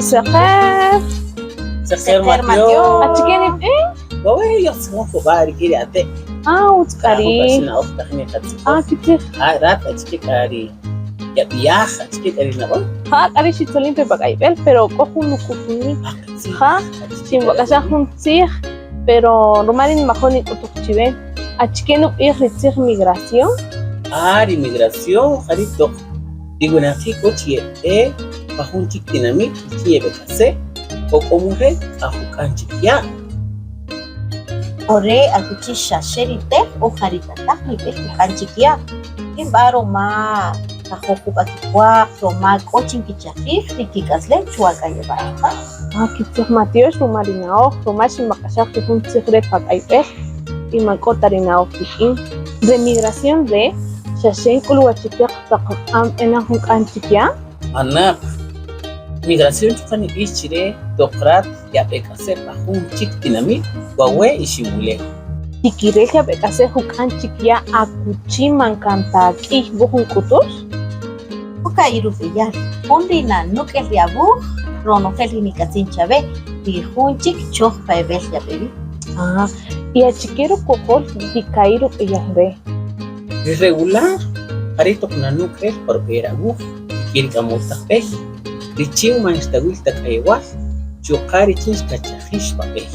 Seqer. Seqer Mateo. Achike nib'en? Wawe' yojtzijon jub'a' rik'in ri ate'. Ah, utz k'a ri'. Jub'a' xina'oj tajin niqatzijoj. Ah, kitzij. Ah, rat achike k'a ri yab'iyaj, achike k'a ri nab'än? Ja, k'a ri' xitzolin pe pa k'ayb'el, pero k'o jun nuk'utunik. Ah, qitzij. Ja, xinwak'axaj jun tzij, pero ruma ri' nmajo' nik'utuj chiwe. Achike nub'ij ri tzij migración? Ah, ri migración ja ri' toq ri winaqi' k'o chi yeb'e pa jun chik tinamït richin yeb'ek'ase' o k'o mul re' k'a juk'an chik ya'. O re' akuchi xa xe ri te'j o ja ri tata'j nib'e juk'an chik ya'. Nb'a ruma nkajo' jub'a kipwaq, ruma k'o chi nkichajij ri kik'aslem chuwa k'ayewal chuqa'. Ah, kitzij matyox ruma ri na'oj, ruma xinb'aq'axaj ri jun tzij re' pa k'ayb'el y man k'o ta ri na'oj wik'in. Re migración re' xa xe nk'ulwachitej taq nq'an b'enäq jun k'an chik ya'? Manäq. Migración chuqa' nib'ix chi re toq rat yab'ek'ase' pa jun chik tinamït wawe' Iximulew. Tikirel yab'ek'ase' juk'an chik ya' akuchi man kan ta k'ïy wuj nk'utüx? K'o ka'i' rub'eyal, jun ri nanük' el ri awuj ronojel ri nik'atzin chawe, ri jun chik choj pa ewel yab'e wi. Ah, y achike rukojol ri ka'i' rub'eyal re'? Ri regular ja ri' toq nanük' el pa rub'eyal awuj rik'in ri k'amöl taq b'ey, richin man xtawïl ta k'ayewal, chuqa' richin xkachajïx pa b'ey.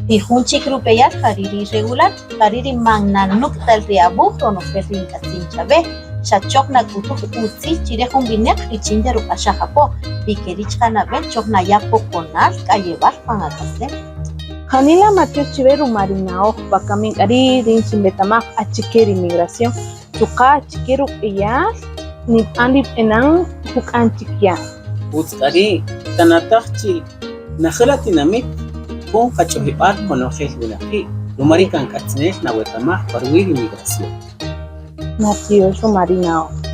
Ri jun chik rub'eyal ja ri' ri irregular, ja ri' ri man nanük' ta el ri awuj ronojel ri nk'atzin chawe, xa choj nak'utuj utzil chi re jun winäq richin yaruq'axaj apo, ri ke ri' chqä nab'en choj naya' poqonal k'ayewal pan ak'aslem. Janila matyox chiwe ruma ri na'oj wakami k'a ri' rïn xinwetamaj achike ri migración chuqa' achike rub'eyal nib'an ri b'enan juk'an chik ya'. Ütz k'a ri' tanataj chi najel atinamit jun qach'ojib'al qonojel winaqi' ruma ri' kan k'atzinel nawetamaj pa ruwi' ri migración. Matyox ruma ri na'oj.